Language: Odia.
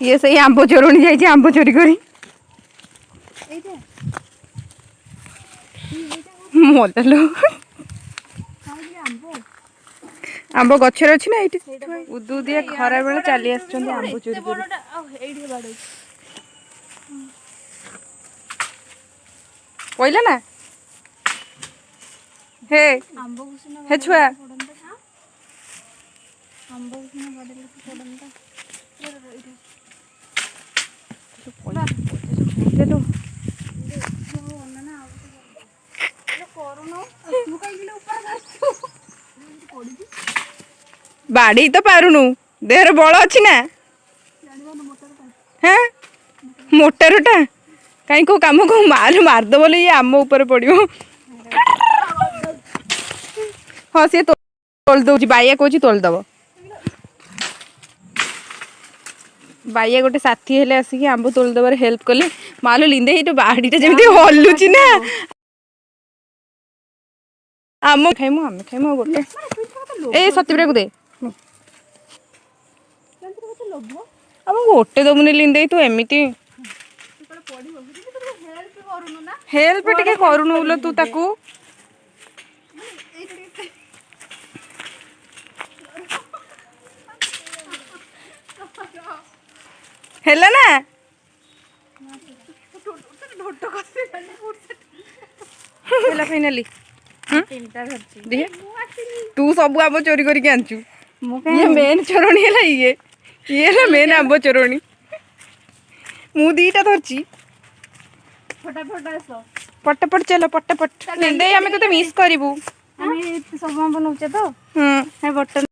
ଇଏ ସେଇ ଆମ୍ବ ଚୋରଣୀ ଯାଇଛି ଆମ୍ବ ଚୋରି କରି। ଏଇଟା। ମଲାଲୋ। କାହିଁକି ଆମ୍ବ? ଆମ୍ବ ଗଛରେ ଅଛି ନା ଏଇଠି? ଉଦୁ ଉଦିଆ ଖରା ବେଳେ ଚାଲି ଆସିଛନ୍ତି ଆମ୍ବ ଚୋରି କରି। ବଡ଼ଟା ଆଉ ଏଇଠି ବାଡ଼ଉଛି। ପଇଲା ନା ହେ। ଆମ୍ବକୁ ସିନା ହେ ଛୁଆ। ପଡ଼ନ୍ତା, ଆମ୍ବକୁ ସିନା ବାଡ଼େଇଲେ ତ ପଡ଼ନ୍ତା। ଏଇଠି। ପଇଲା। ନା ଆଉ କରୁନୁ ତୁ, କାହିଁକି ଉପରେ ଧରିଛୁ? ପଡ଼ିଛି। ବାଡେଇ ତ ପାରୁନୁ, ଦେହରେ ବଳ ଅଛି ନା? ଜାଣିବନି ମୋଟାଟା। ହେଁ, ମୋଟାରଟା କାହିଁ କୋଉ କାମ କୋଉ ମାଲ ମାରିଦବ ବୋଲି ଇଏ ଆମ ଉପରେ ପଡ଼ିବ। ହଁ, ସିଏ ତୋଳି ଦଉଛି। ବାଇଆ କହୁଛି ତୋଳି ଦବ। ବାଇଆ ଗୋଟେ ସାଥି ହେଲେ, ଆସିକି ଆମ୍ବ ତୋଳି ଦେବାରେ ହେଲ୍ପ କଲେ। ମାଲୋ ଲିନ୍ଦେ, ଏଇଠୁ ବାଡ଼ିଟା ଯେମିତି ହଲୁଛି ନା। ଆମ ଖାଇମୁ, ଆମେ ଖାଇମୁ ଆଉ ଗୋଟେ ଏ ସତୀପ୍ରିୟାକୁ ଦେ। ଲୋଭ। ଆମକୁ ଗୋଟେ ଦବୁନି ଲିନ୍ଦେଇ, ତୁ ଏମିତି? ପଡ଼ିବ, ହେଲ୍ପ କରୁନୁ ନା। ହେଲ୍ପ ଟିକେ କରୁନୁ ଲୋ ତୁ ତାକୁ। ଏଇଟା ଟିକେ। ହେଲା ନା? ଢୋଟ କଷିଲାଣି। ହେଲା ଫାଇନାଲି। ତିନିଟା ଧରିଛି। ଦେଖେ, ତୁ ସବୁ ଆମ୍ବ ଚୋରି କରିକି ଆଣିଛୁ। ମୁଁ? ଇଏ ମେନ୍ ଚୋରଣୀ ହେଲା ଇଏ। ଇଏ ହେଲା ମେନ୍ ଆମ୍ବ ଚୋରଣୀ। ମୁଁ ଦିଟା ଧରିଛି। ଫଟାଫଟ ଆସ। ପଟାପଟ ଚାଲ, ପଟାପଟ। ଲିନ୍ଦେଇ, ଆମେ ତୋତେ ମିସ୍ କରିବୁ। ଆମେ ସବୁ ଆମ୍ବ ନଉଛେ ତ? ହୁଁ। ବର୍ତ୍ତମାନ।